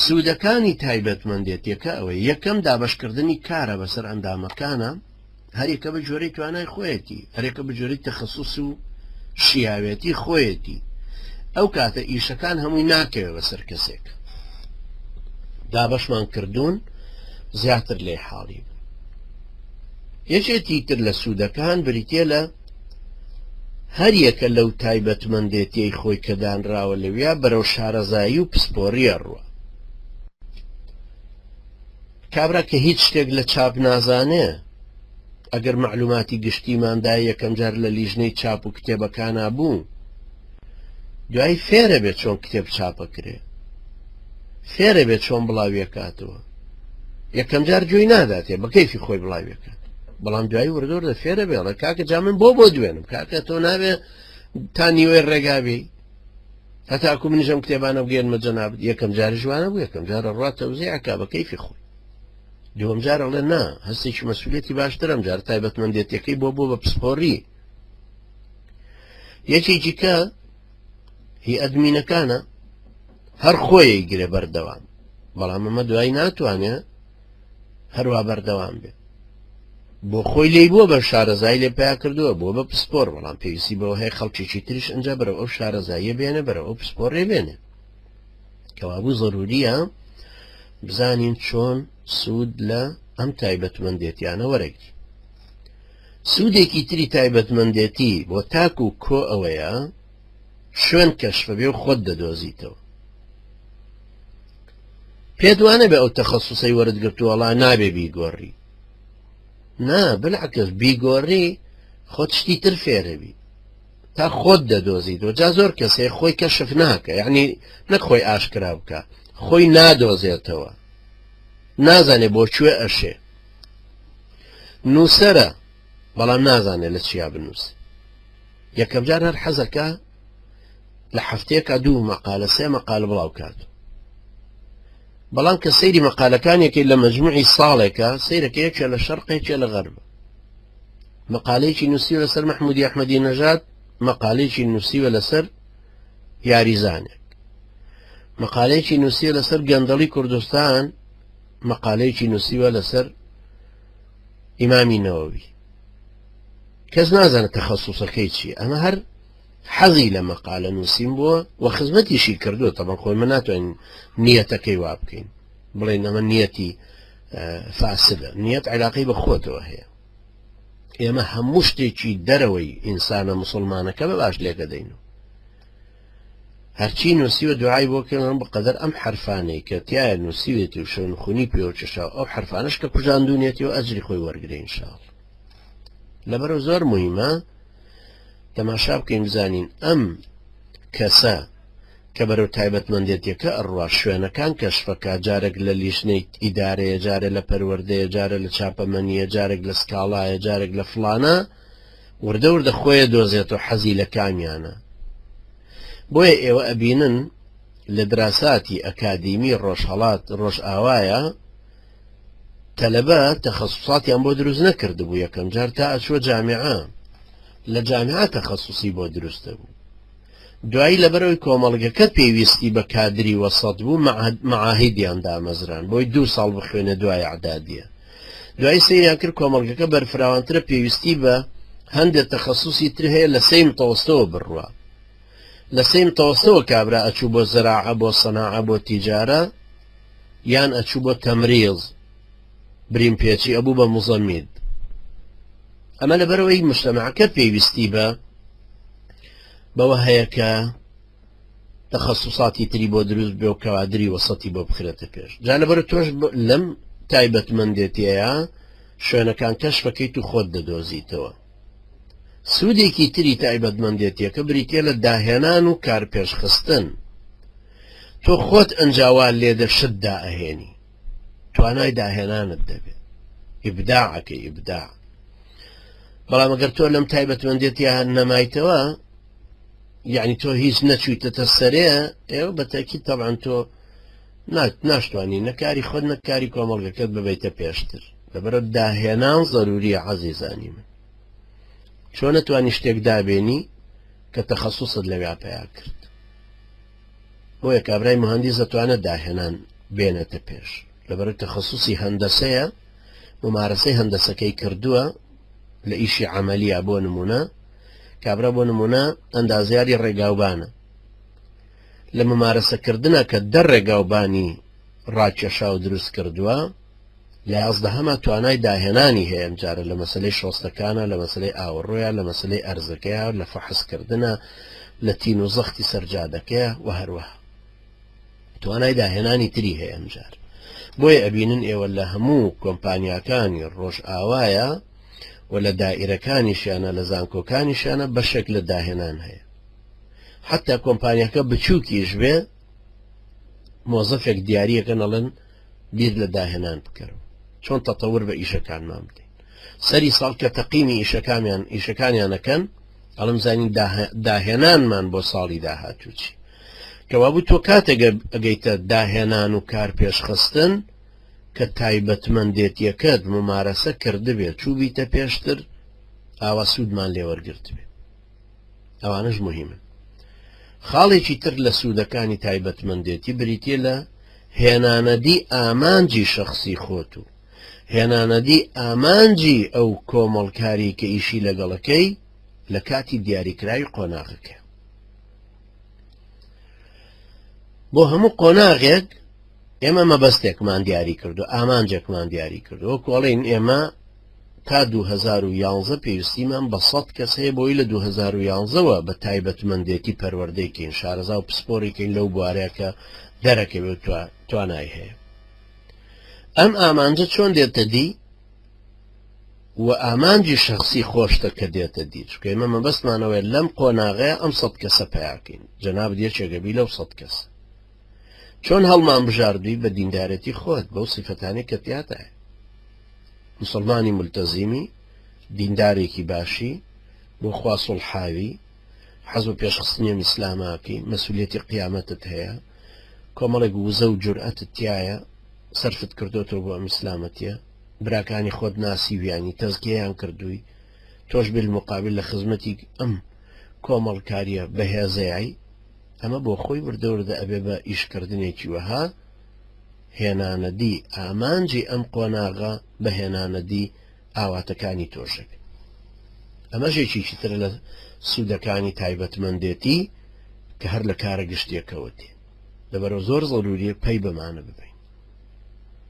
سوودەکانی تایبەتمەندێتیەکە ئەوەیە، یەکەم دابەشکردنی کارە بەسەر ئەندامەکانە، هەریەکە بە گوێرەی توانای خۆیەتی، هەریەکە بە گوێرەی تەخەسوس و شیاوێتی خۆیەتی، ئەو کاتە ئیشەکان هەمووی ناکەوێ بەسەر کەسێک. دابەشمان کردوون زیاتر لێی حاڵی بن. یەکێکی تر لە سوودەکان بریتیە لە هەریەکە لەو تایبەتمەندێتیەی خۆی کە دانراوە لەویا بەرەو شارەزایی و پسپۆریە ڕوە. کابرا کە هیچ شتێک لە چاپ نازانێ ئەگەر مەعلوماتی گشتیمان دا یەکەم جار لە لیژنەی چاپ و کتێبەکانا بوو دوای فێرە بێ چۆن کتێب چاپەکرێ فێرە بێ چۆن بڵاویەکاتەوە یەکەم جار گوێی ناداتێ بە کەیفی خۆی بڵاویەکات بەڵام دوایی وردوردە فێرە بێڵە کاکە جا من بۆ بۆ دوێنم کاکە تۆ نابێ تا نیوەی ڕێگا بێ هەتاکو منیش ئەم کتێبانە بگەێنمە جەنابت یەکەم جاری ژوانە بوو یەکەم جارە ڕوا تەوزیعکا بە کەیفی خۆی دووەم جار ئەڵێ نا هەستێکی مەسوولێتی باشترم جار تایبەتمەندێتەکەی بۆ بۆ بە پسپۆڕی یەکێکی کە هی ئەدمینەکانە هەر خۆی گرێ بەردەوام بەڵام ئەمە دوای ناتوانێ هەروە بەردەوام بێ بۆ خۆی لی بووە بە شارەزای لێ پیا کردووە بۆ بە پسپۆر بەڵام پێویستی بەوە هەیە خەڵکێکی تریش ئەجا بەرەو ئەو شارەزاییە بێنە بەرەو ئەو پسپۆڕێ بێنێ کەوابوو زەروریە بزانین چۆن سوود لە ئەم تایبەتمەندێتیانە وەرەگری سوودێکی تری تایبەتمەندێتی بۆ تاک و کۆ ئەوەیە شوێن کەشفە بێ و خۆت دەدۆزیتەوە. پێت وانەبێ ئەو تەخەسوسەی وەرت گرتووە وەڵا نابێ بیگۆڕی. نا بالعکس بیگۆڕی خۆت شتی تر فێرەبی تا خۆت دەدۆزیتەوە. جا زۆر کەس هەیە خۆی کەشف ناکە، یعنی نەک خۆی ئاشکرا بکە، خۆی نادۆزێتەوە، نازانێ بۆ کوێ ئەشێ. نووسەرە بەڵام نازانێت لە چیا بنووسێ. یەکەم جار هەر حەزەکە لە هەفتەیەکا دوو مەقالە سێ مەقالە بڵاو کات بەڵام کە سەیری مەقالەکانێکی لە مەجموعی ساڵێکە سەیرەکە یەکێ لە شەرقێکێ لە غەرب مەقالەیەکی نووسیوە لەسەر مەحمودی ئەحمەدی نەژاد مەقالەیەکی نووسیوە لەسەر یاریزانێک مەقالەیەکی نووسیوە لەسەر گەندەڵی کوردستان مەقالەیەکی نووسیوە لەسەر ئیمامی نەوەوی کەس نازانێت تەخەسوسەکەی چییە ئەمە هەر حەزی لە مەقالە نووسین بووە و خزمەتیشی کردووە تەبەن خۆی من ناتوانین نیەتەکەی وا بکەین بڵێن ئەمە نیەتی فاسدە نیەت عیلاقەی بە خۆتەوە هەیە ئێمە هەموو شتێکی دەرەوەی ئینسانە مسلمانەکە بە باش لێکەدەین و هەرچی نووسیوە دوعای بۆ کردن بەقەدەر ئەم حرفانەی کە تایە نووسیوێتی و شەونخونی پێوە چێشا ئەو حرفانش کە کوژاندونیەتی و ئەجری خۆی وەرگرە ئینشاءاللە لەبەرە زۆر مهمە تەماشا بکەین بزانین ئەم کەسە کە بەرەو تایبەتمەندێتیەکە ئەڕوا شوێنەکان کەشفەکە جارێک لە لیژنەی ئیدارەیە جارێ لە پەروەردەیە جارێ لە چاپەمەنیە جارێک لە سکاڵایە جارێک لە فڵانە وردە وردە خۆیە دۆزێتەوە حەزی لە کامیانە بۆیە ئێوە ئەبینن لە دراساتی ئەکادیمی ڕۆژهەڵات ڕۆژئاوایە تەلەبە تەخەسوساتیان بۆ دروست نەکردبوو یەکەم جار تا ئەچووە جامیعە لە جامیعە تەخەسوسی بۆ دروست دەبوو دوایی لەبەرەوەی کۆمەڵگەکە پێویستی بە کادری وەسەت بوو مەعاهیدیان دامەزران بۆی دوو ساڵ بخوێنێ دوای ئەعدادیە دوایی سەیریان کرد کۆمەڵگەکە بەرفراوانترە پێویستی بە هەندێک تەخەسوسی تر هەیە لە سەی متەوەستەوە بڕوا لە سەی متەوەستەوە کابرا ئەچوو بۆ زەراعە بۆ سەناعە بۆ تیجارە یان ئەچوو بۆ تەمریض برین پێچی ئەبوو بە مزەمید ئەمە لەبەرەوەی مجتەمەعەکە پێویستی بە بەوە هەیە کە تەخەسوساتی تری بۆ دروست بێ و کەوادری وەسەتی بۆ بخرێتە پێش جا لەبەر تۆش لەم تایبەتمەندێتیەیە شوێنەکان کەشفەکەیت و خۆت دەدۆزیتەوە سوودێکی تری تایبەتمەندێتیەکە بریتە لە داهێنان و کارپێشخستن تۆ خۆت ئەنجا وا لێدە شت دائەهێنی توانای داهێنانت دەبێت ئیبداعەکەی ئیبداع بەڵام ئەگەر تۆ لەم تایبەتمەندێتیا نەمایتەوە یعنی تۆ هیچ نەچویتەتە سەرێ ئێوە بەتەکی تەبان تۆ ناشتوانی نەکاری خۆت نەکاری کۆمەڵگەکەت ببیتە پێشتر لەبەرە داهێنان ضروریە عەزیزانی من چۆن نەتوانی شتێک دابێنی کە تەخەسوست لەویا پیا کرد بۆیە کابرای مهندیس دەتوانێت داهێنان بێنێتە پێش. لەبەرئەوەی تەخەسوسی هەندەسەیە، مومارەسەی هەندەسەکەی کردووە لە ئیشی عەمەلیە، بۆ نموونە کابرا بۆ نموونە ئەندازیاری ڕێگاوبانە، لە ممارەسەکردنە کە دە ڕێگاوبانی ڕاکێشا و دروست کردووە، لە یازدەهەما توانای داهێنانی هەیە، ئەمجارە لە مەسەلەی شۆستەکانە، لە مەسەلەی ئاوەڕۆیە، لە مەسەلەی ئەرزەکەیە، لە فەحسکردنە، لە تین و زەختی سەر جادەکەیە و هەروەها توانای داهێنانی تری هەیە ئەمجار. بۆیە ئەبینن ئێوە لە هەموو کۆمپانیاکانی ڕۆژئاوایە و لە دائیرەکانیشیانە، لە زانکۆکانیشیانە بەشێک لە داهێنان هەیە. حەتا کۆمپانیاکە بچووکیش بێ مۆزەفێک دیاریەکەن ئەڵێن بیر لە داهێنان بکەرەوە چۆن تەتەور بە ئیشەکانمان بدەین. سەری ساڵ کە تەقیمی ئیشەکانیان ئیشەکانیانەکەن ئەڵم زانین داهێنانمان بۆ ساڵی داهاتوو چی. کەوابوو تۆ کاتێک ئەگەیتە داهێنان و کار پێشخستن کە تایبەتمەندێتیەکەت ممارەسە کردبێت چووبیتە پێشتر ئاوا سوودمان لێوەرگرتبێ. ئەوانەش مهمن. خاڵێکی تر لە سوودەکانی تایبەتمەندێتی بریتیە لە هێنانەدی ئامانجی شەخسی خۆت و هێنانەدی ئامانجی ئەو کۆمەڵکاری کە ئیشی لەگەڵەکەی لە کاتی دیاریکراوی قۆناغەکە. بۆ هەموو قۆناغێک ئێمە مەبەستێکمان دیاری کردو ئامانجێکمان دیاری کردو وەکو ئەڵێین ئێمە تا 2011 پێویستیمان بە 100 کەس هەیە بۆی لە 2011ەوە بە تایبەتمەندێتی پەروەردەی کەین شارەزا و پسپۆری کەین لەو بوارەیە کە دەرەکەوێت توانای هەیە. ئەم ئامانجە چۆن دێتە دی و ئامانجی شخصی خۆشتە کە دێتە دی، چونکە ئێمە مەبەستمانەوەیە لەم قۆناغەیە ئەم 100 کەسە پیاکەین، جەنابت یەکێکە بی لەو 100 کەس. چۆن هەڵمان بژاردووی؟ بە دیندارێتی خۆت، بەو سیفەتانەی کە تیاتایە. موسڵمانی مولتەزیمی، دیندارێکی باشی، بۆ خوا سوڵحاوی، حەز بە پێشخستنی ئەم ئیسلامە ئەکەی، مەسئولیەتی قیامەتت هەیە، کۆمەڵێک وزە و جورئەتت تیایە، سەرفت کردۆتەوە بۆ ئەم ئیسلامەتیە، براکانی خۆت ناسیویانی، تەزکیەیان کردووی، تۆش بالمقابل لە خزمەتی ئەم کۆمەڵکاریە بەهێزەیای، ئەمە بۆ خۆی وردە وردە ئەبێ بە ئیشکردنێکی وەها هێنانەدی ئامانجی ئەم قۆناغە بە هێنانەدی ئاواتەکانی تۆش ئەبێ. ئەمەش یەکێکی ترە لە سوودەکانی تایبەتمەندێتی کە هەر لە کارە گشتیەکەوە دێ. لەبەرئەوە زۆر زەروریە پەی بەمانە ببەین.